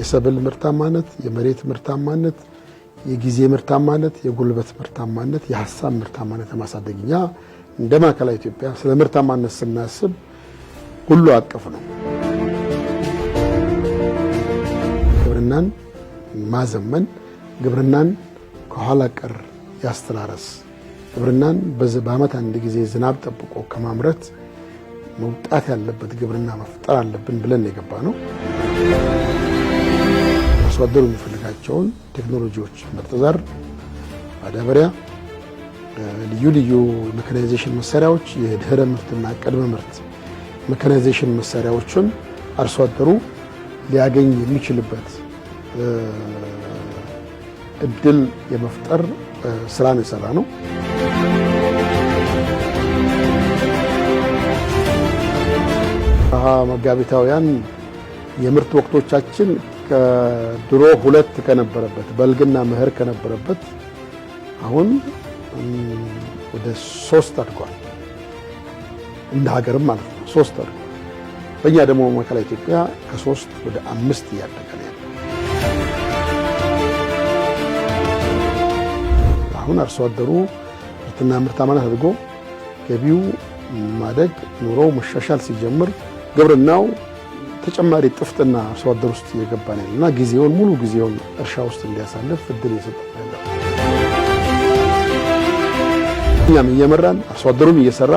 የሰብል ምርታማነት፣ የመሬት ምርታማነት፣ የጊዜ ምርታማነት፣ የጉልበት ምርታማነት፣ የሀሳብ ምርታማነት ለማሳደግ እኛ እንደ ማዕከላዊ ኢትዮጵያ ስለ ምርታማነት ስናስብ ሁሉ አቀፍ ነው። ግብርናን ማዘመን፣ ግብርናን ከኋላ ቀር ያስተራረስ፣ ግብርናን በዓመት አንድ ጊዜ ዝናብ ጠብቆ ከማምረት መውጣት ያለበት ግብርና መፍጠር አለብን ብለን የገባ ነው። አርሶ አደሩ የሚፈልጋቸውን ቴክኖሎጂዎች፣ ምርጥ ዘር፣ ማዳበሪያ፣ ልዩ ልዩ ሜካናይዜሽን መሳሪያዎች፣ የድህረ ምርትና ቅድመ ምርት ሜካናይዜሽን መሳሪያዎችን አርሶ አደሩ ሊያገኝ የሚችልበት እድል የመፍጠር ስራ ነው የሰራ ነው። መጋቢታውያን የምርት ወቅቶቻችን ከድሮ ሁለት ከነበረበት በልግና መኸር ከነበረበት አሁን ወደ ሶስት አድጓል። እንደ ሀገርም ማለት ነው ሶስት አድጓል። በእኛ ደግሞ ማዕከላዊ ኢትዮጵያ ከ3 ወደ 5 እያደገ ነው ያለው። አሁን አርሶ አደሩ ምርትና ምርታማነት አድጎ ገቢው ማደግ ኑሮው መሻሻል ሲጀምር ግብርናው ተጨማሪ ጥፍጥና አርሶ አደር ውስጥ እየገባ ነው እና ጊዜውን ሙሉ ጊዜውን እርሻ ውስጥ እንዲያሳልፍ እድል እየሰጠ ነው። እኛም እየመራን አርሶ አደሩም እየሰራ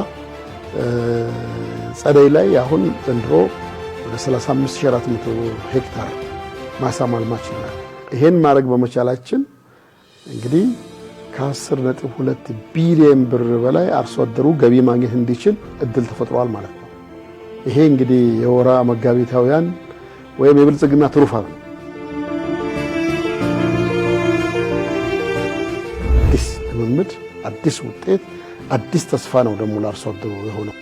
ጸደይ ላይ አሁን ዘንድሮ ወደ 35400 ሄክታር ማሳ ማልማት ችለናል። ይሄን ማድረግ በመቻላችን እንግዲህ ከ10.2 ቢሊዮን ብር በላይ አርሶ አደሩ ገቢ ማግኘት እንዲችል እድል ተፈጥሯል ማለት ነው። ይሄ እንግዲህ የወራ መጋቢታውያን ወይም የብልጽግና ትሩፋት ነው። አዲስ ልምምድ፣ አዲስ ውጤት፣ አዲስ ተስፋ ነው ደግሞ ለአርሶ አደሩ የሆነው።